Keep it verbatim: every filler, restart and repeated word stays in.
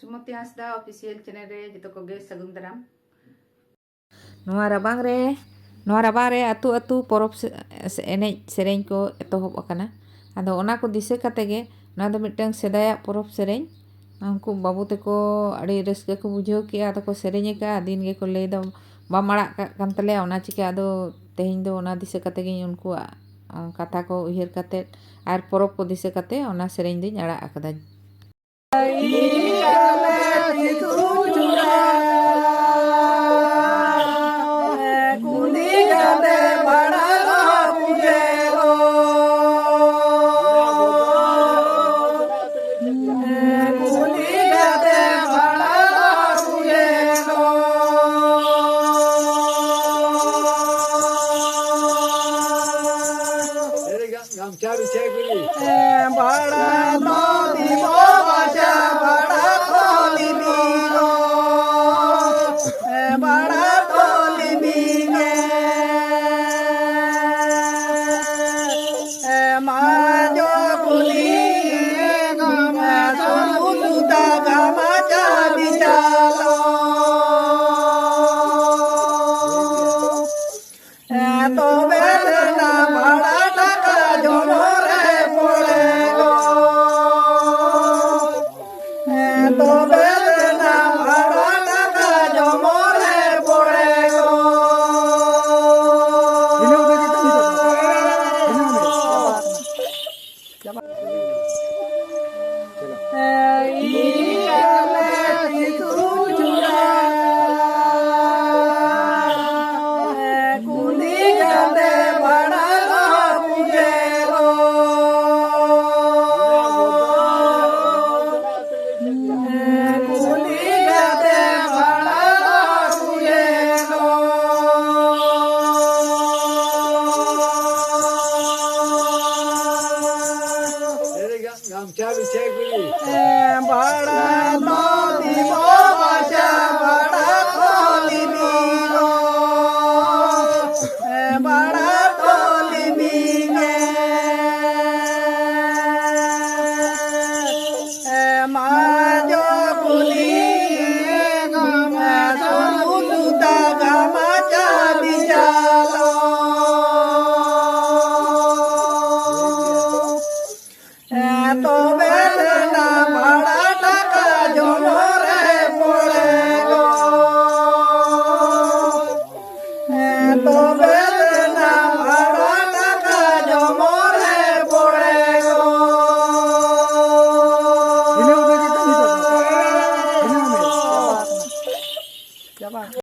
ᱥᱩᱢᱚᱛᱤ ᱦᱟᱸᱥᱫᱟ official channel ᱨᱮ ᱡᱚᱛᱚ ᱠᱚᱜᱮ ᱥᱟᱹᱜᱩᱱ ᱫᱟᱨᱟᱢ᱾ ᱱᱚᱣᱟ ᱨᱟᱵᱟᱝ ᱨᱮ, ᱱᱚᱣᱟ ᱨᱟᱵᱟᱝ ᱨᱮ ᱟᱹᱛᱩ ᱟᱹᱛᱩ ᱯᱚᱨᱚᱵᱽ ᱥᱮ-, ᱥᱮ-, ᱮᱱᱮᱡ ᱥᱮᱨᱮᱧ ᱠᱚ ᱮᱛᱚᱦᱚᱵ ᱟᱠᱟᱱᱟ᱾ ᱟᱫᱚ ᱚᱱᱟ ᱠᱚ ᱫᱤᱥᱟᱹ ᱠᱟᱛᱮ ᱜᱮ, ᱱᱚᱣᱟ ᱫᱚ ᱢᱤᱫᱴᱟᱝ ᱥᱮᱫᱟᱭᱟᱜ ᱯᱚᱨᱚᱵᱽ ᱥᱮᱨᱮᱧ᱾ ᱩᱱᱠᱩ ᱵᱟᱹᱵᱩ ᱛᱟᱠᱚ ᱟᱹᱰᱤ ᱨᱟᱹᱥᱠᱟᱹ ᱠᱚ ᱵᱩᱡᱷᱟᱹᱣ ᱠᱮᱜᱼᱟ, ᱟᱫᱚ ᱠᱚ ᱥᱮᱨᱮᱧ ᱟᱠᱟᱫᱼᱟ᱾ ᱫᱤᱱ ᱜᱮᱠᱚ ᱞᱟᱹᱭᱫᱟ, "ᱵᱟᱢ ᱟᱲᱟᱜ ᱠᱟᱜ ᱠᱟᱱ ᱛᱟᱞᱮᱭᱟ", ᱚᱱᱟ ᱪᱤᱠᱟᱹ ᱟᱫᱚ ᱛᱮᱦᱮᱧ ᱫᱚ ᱚᱱᱟ ᱫᱤᱥᱟᱹ ᱠᱟᱛᱮ ᱜᱤᱧ ᱩᱱᱠᱩᱣᱟᱜ, ᱚ, ᱠᱟᱛᱷᱟ ᱠᱚ ᱩᱭᱦᱟᱹᱨ ᱠᱟᱛᱮ ᱟᱨ ᱯᱚᱨᱚᱵᱽ ᱠᱚ ᱫᱤᱥᱟᱹ ᱠᱟᱛᱮ ᱚᱱᱟ ᱥᱮᱨᱮᱧ ᱫᱚᱧ ᱟᱲᱟᱜ ᱟᱠᱟᱫᱟ᱾ ᱜᱟᱢᱪᱷᱟ ᱵᱤᱪᱷᱟᱹ ᱜᱤᱲᱤ᱾ ᱵᱟᱲᱟ ᱫᱚ ᱫᱤᱵᱚ ᱵᱟᱪᱟ ᱵᱟᱲᱟ ᱠᱚ ᱞᱤᱵᱤ ᱫᱚ᱾ ᱵᱟᱲᱟ ᱠᱚ ᱞᱤᱵᱤ ᱜᱮ᱾ ᱢᱟ ᱡᱚ ᱠᱩᱞᱤ ᱜᱟᱢᱟ ᱥᱚᱨᱩ ᱥᱩᱫᱟ ᱜᱟᱢᱟ ᱪᱟ ᱵᱤᱪᱟᱞᱚ᱾ ᱛᱚᱵᱮ ᱫᱮᱱᱟ ᱵᱷᱟᱲᱟ ᱴᱟᱠᱟ ᱡᱚᱢᱚᱨᱮ ᱯᱚᱲᱮᱜᱚ᱾ ᱛᱚᱵᱮ ᱫᱮᱱᱟ ᱵᱷᱟᱲᱟ ᱴᱟᱠᱟ ᱡᱚᱢᱚᱨᱮ ᱯᱚᱲᱮᱜᱚ᱾ ᱜᱟᱢᱪᱷᱟ ᱵᱤᱪᱷᱟᱹ ᱜᱤᱲᱤ᱾ ᱵᱟᱲᱟ ᱫᱚ ᱫᱤᱵᱚ ᱵᱟᱪᱟ ᱵᱟᱲᱟ ᱠᱚ ᱞᱤᱵᱤ ᱫᱚ᱾ ᱵᱟᱲᱟ ᱠᱚ ᱞᱤᱵᱤ ᱜᱮ᱾ ᱢᱟ ᱡᱚ ᱵᱟᱝ᱾